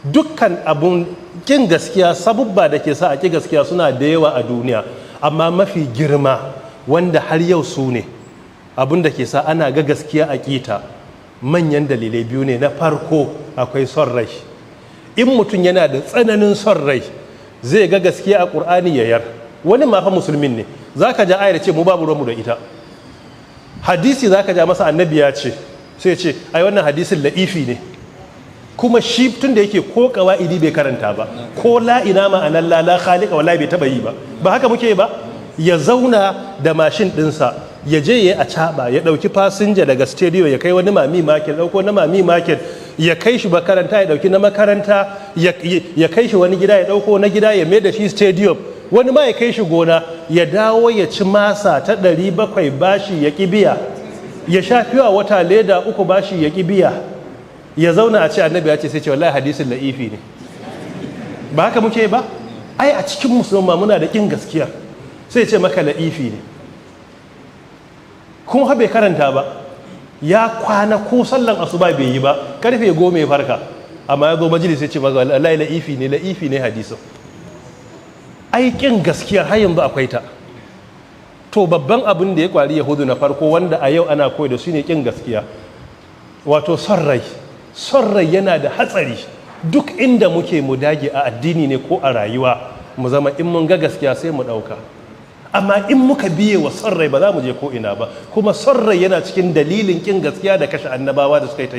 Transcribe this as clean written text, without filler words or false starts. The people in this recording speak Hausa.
Dukkan abun kin gaskiya, sabubba da ke sa a ki gaskiya suna da yawa a duniya, amma mafi girma wanda har yau su ne abun da ke sa ana ga gaskiya a kita, manyan dalilai biyu ne. Na farko, akwai son rai. In mutum yana da tsananin son rai, zai ga gaskiya a Ƙur'ani ya yar. Wani ma fa musulmin ne, za ka ja ayar, ce mu babu ruwanmu da ita. Hadisi za ka ja masa, Annabi ya ce, sai ce ai wannan hadisin la'ifi ne. Kuma shi tun da yake ko kawa'idi bai karanta ba, ko la ina ma'anar la la khaliqa, wallahi bai taba yi ba. Ba haka muke ba? Ya zauna da mashin ɗinsa, ya je ya a caɓa, ya ɗauki fasinja daga stadium ya kai wani Mammy Market, ɗauko na Mammy Market ya kai shi makaranta, ya ɗauki na makaranta ya kai shi wani gida, ya ɗauko na gida ya mai da shi stadium, wani ma ya kai shi gona, ya dawo ya ci masa ta 700 bashi ya ƙi biya, ya sha fiwa wata leda uku bashi ya ƙi biya, ya zauna a ce Annabi ya ce, sai ce wallahi hadisin la'ifi ne. Ba haka muke ba? Ai a cikin musulma muna da ƙin gaskiya. Sai ce maka la'ifi ne, kuma bai karanta ba. Ya kwana ko sallan asuba bai yi ba, karfe 10 ya farka, amma ya zo majalis sai ce maka wallahi la'ifi ne, la'ifi ne hadisin. Ai ƙin gaskiya har yanzu akwai ta. To, babban abin da ya kwari Yahudu na farko, wanda a yau ana koyi da su, ne ƙin gaskiya, wato son rai. Son rai yana da hatsari. Duk inda muke, mu dage, a addini ne ko a rayuwa, mu zama in mun ga gaskiya sai mu ɗauka. Amma in muka biye wa son rai, ba za mu je ko ina ba. Kuma son rai yana cikin dalilin ƙin gaskiya da kashe annabawa da suka yi ta.